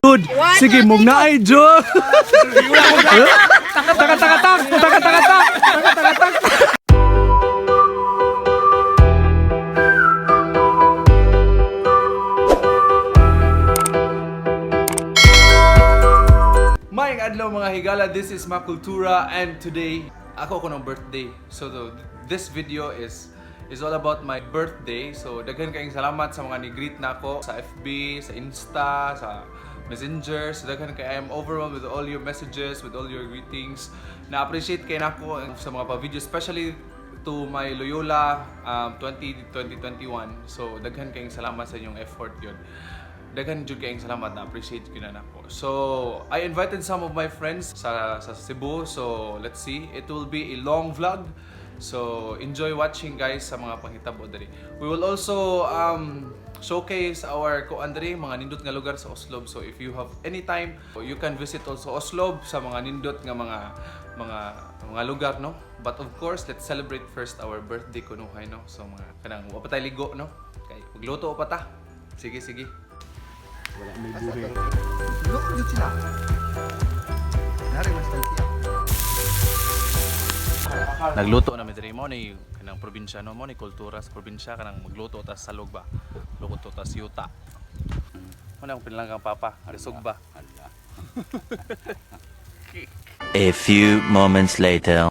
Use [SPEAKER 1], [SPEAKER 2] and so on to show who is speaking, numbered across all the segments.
[SPEAKER 1] Dude, sige, mong naay, Jo. Taka taka tak, taka taka tak, taka taka tak. Maayong adlaw, mga higala, this is Makultura and today ako ko ng birthday. So this video is all about my birthday. So daghan kayong salamat sa mga ni-greet nako sa FB, sa Insta, sa Messenger. So daghan kay I am overwhelmed with all your messages, with all your greetings. Na-appreciate kay nako sa mga pa-video, especially to my Loyola 20 2021. So daghan kayong salamat sa inyong effort yun. Daghan jud kayong salamat, na appreciate gyud na nako. So, I invited some of my friends sa Cebu. So, let's see. It will be a long vlog. So, enjoy watching, guys, sa mga panghitabo diri. We will also showcase our kuan diri, mga nindot nga lugar sa Oslob. So, if you have any time, you can visit also Oslob sa mga nindot nga mga lugar, no? But of course, let's celebrate first our birthday kunuhay, no? So, mga kanang wa pa tay ligo, no? Kay magluto pa ta. Sige, sige.
[SPEAKER 2] Look, jud sila. Nari mas siya.
[SPEAKER 1] Nagluto na mi diri mo ni kanang probinsya, no, mo ni kultura sa probinsya, kanang magluto tas salog ba. Luto tas yuta. Mo na akong pinalanggang papa, risog ba.
[SPEAKER 3] A few moments later.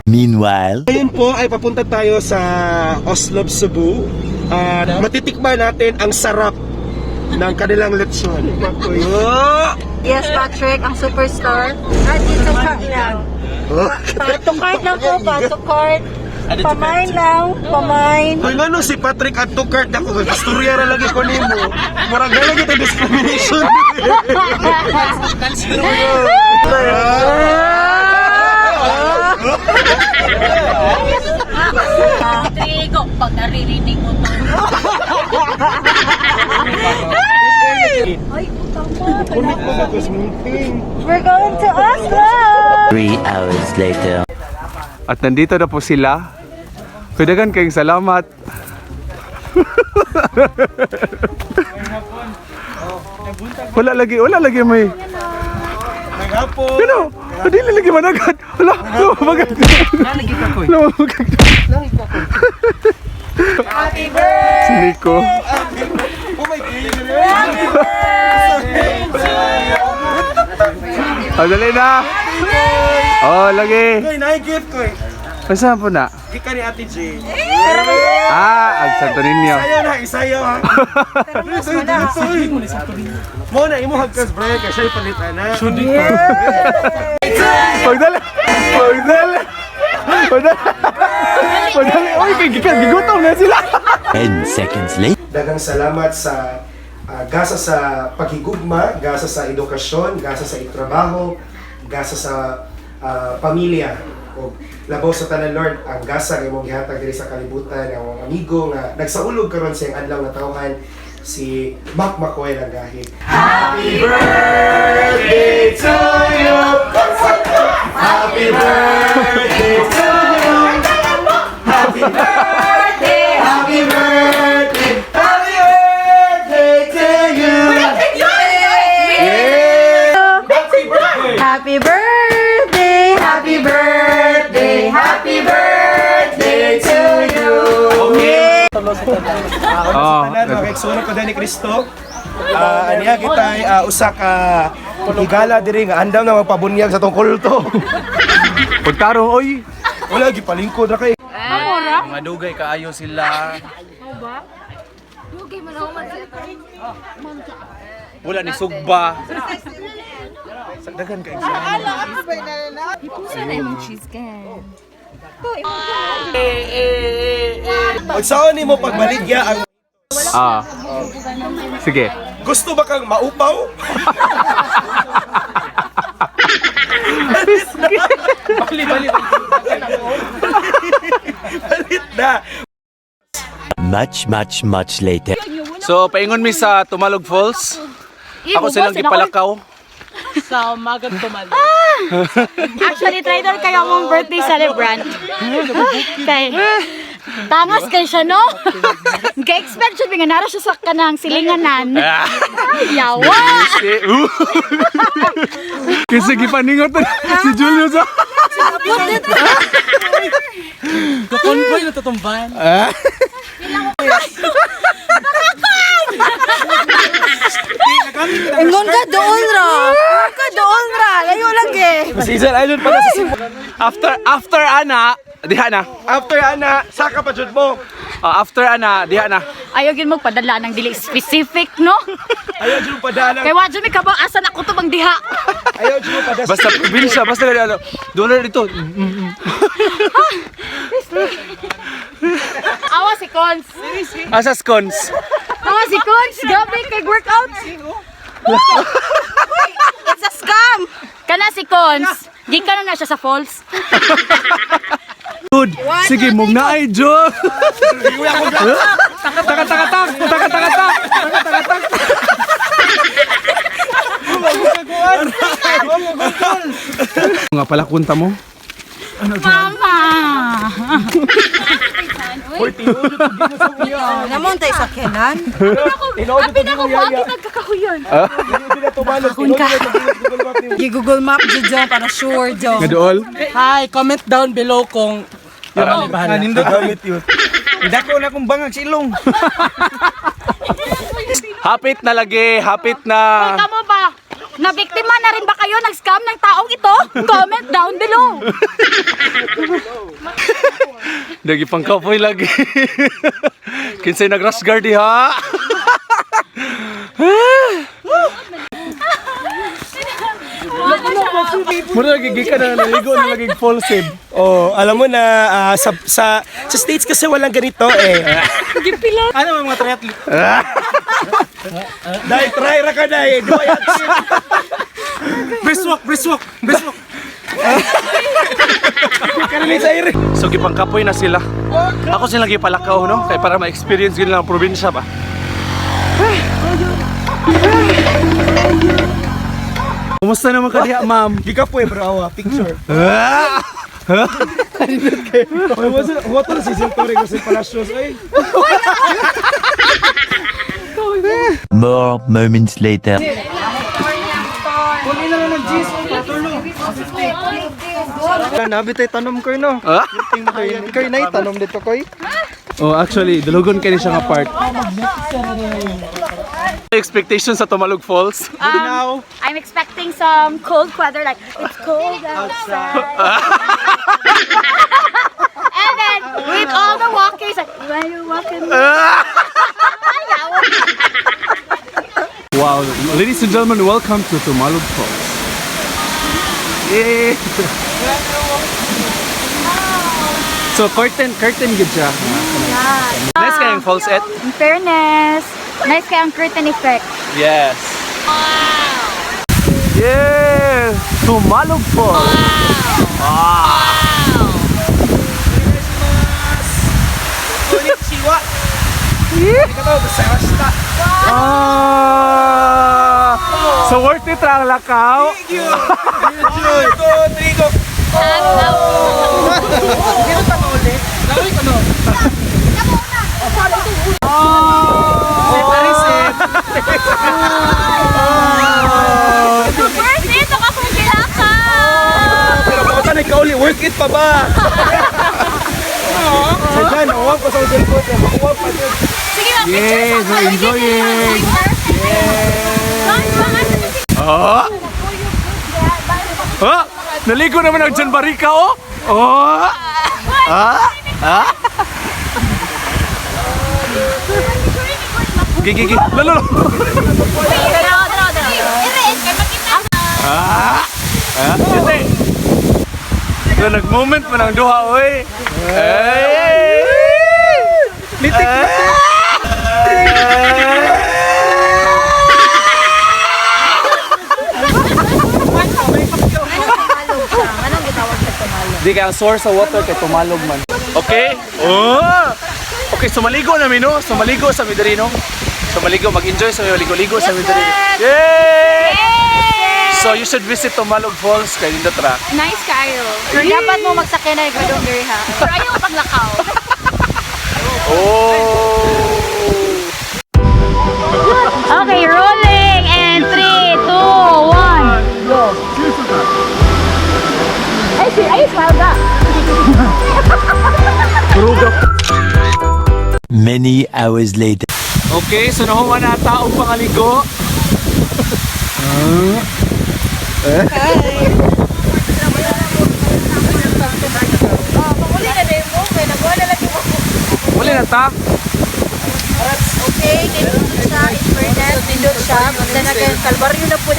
[SPEAKER 3] Meanwhile.
[SPEAKER 4] Ngayon po ay papunta tayo sa Oslob, Cebu. At matitikman natin ang sarap ng kanilang lechon. Oh!
[SPEAKER 5] Yes, Patrick, ang superstar. At dito cart lang. Add to cart lang po, add to cart. Pa-mine lang, pa-mine.
[SPEAKER 4] Kung ano si Patrick add to cart ako, istorya ra lagi ko nimo. Murag na lagi tayo discrimination.
[SPEAKER 6] Trigo, pag naririnig mo to.
[SPEAKER 5] Ay, utang mo.
[SPEAKER 4] Kunit mo sa meeting.
[SPEAKER 5] We're going to Oslo!
[SPEAKER 3] 3 hours later.
[SPEAKER 1] At nandito na po sila. Kudagan kayong salamat. Wala lagi, wala lagi may.
[SPEAKER 4] Naghapon.
[SPEAKER 1] Ano? Dili lagi managad. Wala, magag. Wala, magag. Happy birthday! Si Nico.
[SPEAKER 4] Oh my God.
[SPEAKER 1] Oh, dali na. Oh, lagi.
[SPEAKER 4] Koy, na gift ko.
[SPEAKER 1] Asa po na?
[SPEAKER 4] Gikan ni Ate J.
[SPEAKER 1] Ah, ang Santo Niño.
[SPEAKER 4] Isayo na, isayo ha. Mo na imo hagkas Brian kay siya palitan na.
[SPEAKER 1] Pagdali! Pagdali! Pagdali! Pagdali! Uy, kay gikan, gigutom na sila!
[SPEAKER 3] 10 seconds later.
[SPEAKER 4] Daghang salamat sa gasa sa paghigugma, gasa sa edukasyon, gasa sa itrabaho, gasa sa pamilya. O labaw sa tanan, Lord, ang gasa nga imong gihatag diri sa kalibutan ang mga amigo nga nagsaulog karon sa iyang adlaw nga tawhan si Mac Macoy ang gahig. Happy birthday to you. Happy birthday to you. Happy birthday, happy birthday, happy birthday to you.
[SPEAKER 5] Happy birthday! Happy birthday! Happy birthday to you!
[SPEAKER 1] Oh,
[SPEAKER 4] Tanan, mga kaigsuonan ko ni Kristo. Aniya kita ay usa ka higala diri nga andam na magpabunyag sa tong kulto.
[SPEAKER 1] Pagtarong, oy!
[SPEAKER 4] Wala gipalingkod ra kay.
[SPEAKER 1] Mga dugay kaayo sila. Wala ni sugba. Daghan kay
[SPEAKER 6] Pusa na yung cheesecake.
[SPEAKER 4] Unsaon nimo pagbaligya ang
[SPEAKER 1] Ah. Sige.
[SPEAKER 4] Gusto ba kang maupaw? Bali, bali, bali. Palit na.
[SPEAKER 3] Much, much, much later.
[SPEAKER 1] So paingon mi sa Tumalog Falls. Ako silang gipalakaw.
[SPEAKER 7] Sa umagang tumalo.
[SPEAKER 6] Actually, traitor kayo mong birthday celebrant. Kay, tangas kay siya, no? Ga-expect siya, nga nara siya sa kanang silinganan. Ay, yawa!
[SPEAKER 1] Kasi gipaningot na si Julio sa.
[SPEAKER 7] Kakonvoy na tutumban.
[SPEAKER 5] Ingon ka doon ra. Ingon ka doon ra. Layo lagi.
[SPEAKER 1] Season Island pala sa Cebu. After after ana, diha na.
[SPEAKER 4] After ana, saka pa jud mo.
[SPEAKER 1] Ah, after ana, diha na.
[SPEAKER 6] Ayaw yun magpadala ng dili specific, no?
[SPEAKER 4] Ayaw jud mo padala.
[SPEAKER 6] Kay wa jud mi kabaw asa na ko to bang diha.
[SPEAKER 4] Ayaw jud mo padala.
[SPEAKER 1] Basta probinsya, basta gani ano. Doon na dito.
[SPEAKER 6] Awa si Cons.
[SPEAKER 1] Asa scones.
[SPEAKER 6] Awa si Cons. Grabe kay workout.
[SPEAKER 5] It's a scam.
[SPEAKER 6] Kana si Cons. Gikan na na siya sa falls.
[SPEAKER 1] Good. Sige, mong naay, Jo. Taka taka tak, taka taka tak, taka taka tak. Nga pala kunta mo.
[SPEAKER 6] Mama!
[SPEAKER 5] Namon tayo sa kenan.
[SPEAKER 6] Abi na ko bakit nagkakahuyan?
[SPEAKER 5] Gi-Google Map jud dyan para sure dyan.
[SPEAKER 1] Nga dool.
[SPEAKER 7] Hi, comment down below kung yung ano bahala.
[SPEAKER 4] Gamit yun. Dako na akong bangag sa ilong.
[SPEAKER 1] Hapit na lagi, hapit na.
[SPEAKER 6] Uy, kamo ba? Nabiktima na rin ba kayo ng scam ng taong ito? Comment down below.
[SPEAKER 1] Lagi pang kapoy lagi. Kinsay nag rush guard diha. Mura lagi gikan na naligo na lagi full save.
[SPEAKER 4] Oh, alam mo na ah, sa, sa sa States kasi walang ganito eh.
[SPEAKER 7] Ano mga triathlete?
[SPEAKER 4] Dahil try ra ka na eh. Di ba yan?
[SPEAKER 7] Brisk walk, brisk walk, brisk walk.
[SPEAKER 4] Karili sa iri.
[SPEAKER 1] So gipangkapoy na sila. Ako sila gipalakaw no kay para ma-experience gid lang ang probinsya ba. Kumusta naman ka diha, ma'am?
[SPEAKER 4] Gikapoy bro, awa, picture. Oy, what was si Torre ko sa Palacios ay.
[SPEAKER 3] More moments later.
[SPEAKER 2] Nabi tayo tanom ko no.
[SPEAKER 1] Ah?
[SPEAKER 2] Koy na tanom dito koy.
[SPEAKER 1] Oh, actually, dulugon kay ni siya nga part. Expectation sa Tumalog Falls.
[SPEAKER 6] I'm expecting some cold weather, like it's cold outside. And then with all the walkers, like when you walking.
[SPEAKER 1] Wow, ladies and gentlemen, welcome to Tumalog Falls. Yay! So curtain, curtain gid siya. Nice kayong falls at?
[SPEAKER 6] In fairness, nice kay ang curtain effect.
[SPEAKER 1] Yes. Wow. Yeah! Tumalog Falls. Wow.
[SPEAKER 4] Konnichiwa. Arigatou gozaimashita.
[SPEAKER 1] Ah! So worth it ra ang lakaw.
[SPEAKER 4] One, two, three, go.
[SPEAKER 6] Worth it! Ako akong gilakaw!
[SPEAKER 4] Pero baka na ikaw uli, worth it pa ba? Sa dyan, uwag pa sa cellphone. Uwag pa dyan.
[SPEAKER 6] Sige, ma'am,
[SPEAKER 1] Yes, we're enjoying. Oh. Oh, naligo naman ang John Barika oh. Oh. Ah. Ah. Gigi gigi. Lalo. Ah. Ah. Yun So nag-moment man ang duha oy. Hey. Litik litik. Di kay ang source sa water kay tumalog man. Okay? Oh! Okay, sumaligo na mi no. Sumaligo sa Midarino. So maligo, mag-enjoy sa may ligo-ligo sa may
[SPEAKER 5] Yes, sir.
[SPEAKER 1] Yay! So you should visit Tumalog Falls kay nindot ra.
[SPEAKER 6] Nice kayo.
[SPEAKER 5] Pero dapat mo magsakay na ipadong diri ha.
[SPEAKER 6] Pero ayaw paglakaw.
[SPEAKER 1] Oh!
[SPEAKER 6] Okay, rolling and 3, 2, 1, go. Ay, si, ay, smile ka.
[SPEAKER 3] Many hours later.
[SPEAKER 1] Okay, so nahuman na ata ang pangaligo.
[SPEAKER 5] Panguli na din mo, kay nagawa na lang yung
[SPEAKER 1] Uli na ta.
[SPEAKER 5] Okay, nindot siya, in fairness, nindot siya. Basta na kayo, kalbaryo na po.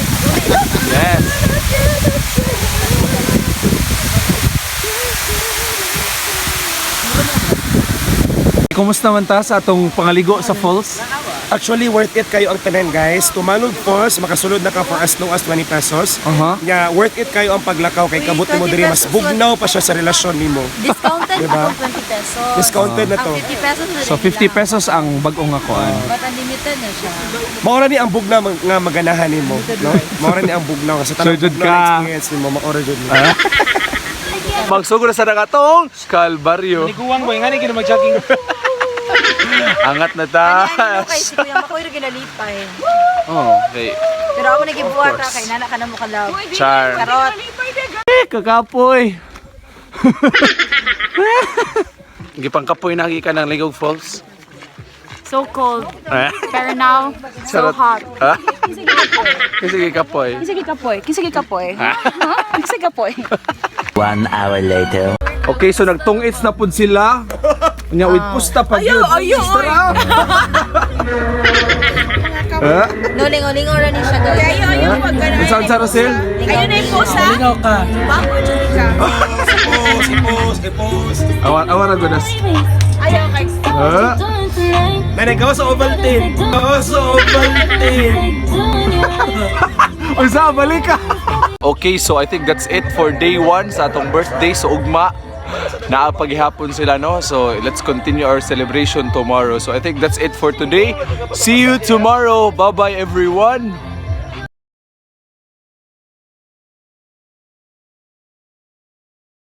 [SPEAKER 1] Yes. Kumusta man ta sa atong pangaligo sa falls?
[SPEAKER 4] Actually, worth it kayo ang tanan, guys. Tumalog Falls, makasulod na ka for as low as 20 pesos. Yeah, worth it kayo ang paglakaw kay kabot nimo
[SPEAKER 5] 20
[SPEAKER 4] diri mas
[SPEAKER 5] pesos.
[SPEAKER 4] bugnaw pa siya sa relasyon nimo.
[SPEAKER 5] Discounted
[SPEAKER 4] Diba?
[SPEAKER 5] ako 20 pesos.
[SPEAKER 4] Discounted na to.
[SPEAKER 5] Ang 50 pesos na
[SPEAKER 1] So
[SPEAKER 5] rin
[SPEAKER 1] 50
[SPEAKER 5] lang.
[SPEAKER 1] pesos ang bag-ong akuan.
[SPEAKER 5] But unlimited na siya.
[SPEAKER 4] Maura ni ang bugnaw nga maganahan nimo, no? Maura ni ang bugnaw kasi
[SPEAKER 1] So,
[SPEAKER 4] tanang
[SPEAKER 1] jud
[SPEAKER 4] bugnaw
[SPEAKER 1] ka.
[SPEAKER 4] na experience nimo, maura jud ni.
[SPEAKER 1] Magsugod na sa nakatong Kalbaryo.
[SPEAKER 7] Liguang mo, nga ni mag-jogging.
[SPEAKER 1] Angat na ta.
[SPEAKER 5] Ano kay si Kuya Makoy ro ginalipay.
[SPEAKER 1] Oh, okay.
[SPEAKER 5] Pero ako nagibuhat ra kay nana ka na mo kalab.
[SPEAKER 1] Char.
[SPEAKER 5] Karot.
[SPEAKER 1] Eh, kakapoy. Gipangkapoy na ka ng Ligog Falls.
[SPEAKER 6] So cold.
[SPEAKER 1] Eh?
[SPEAKER 6] Pero now, so
[SPEAKER 1] Charot.
[SPEAKER 6] hot.
[SPEAKER 1] Ha? Kasi kapoy.
[SPEAKER 6] Kisige kapoy. Kisige kapoy. Kisige kapoy.
[SPEAKER 3] 1 hour later.
[SPEAKER 1] Okay, so nagtungits na pud sila. Nya with pusta pa gyud. Ayo, ayo. Ha?
[SPEAKER 5] No, lingaw-lingaw ra ni siya guys. Ayo, ayo.
[SPEAKER 1] Unsa unsa Rosel?
[SPEAKER 5] Ayo na yung post ha.
[SPEAKER 7] Lingaw ka.
[SPEAKER 4] Ipos, ipos, ipos.
[SPEAKER 1] Awan awan ra godas.
[SPEAKER 5] Ayaw kay.
[SPEAKER 1] Ha?
[SPEAKER 4] Nanay, gawa sa Ovaltine. Gawa sa Ovaltine.
[SPEAKER 1] Unsa balik ka. Okay, so I think that's it for day 1 sa atong birthday. So ugma naa paghihapon sila, no? So let's continue our celebration tomorrow. So I think that's it for today. See you tomorrow. Bye-bye, everyone.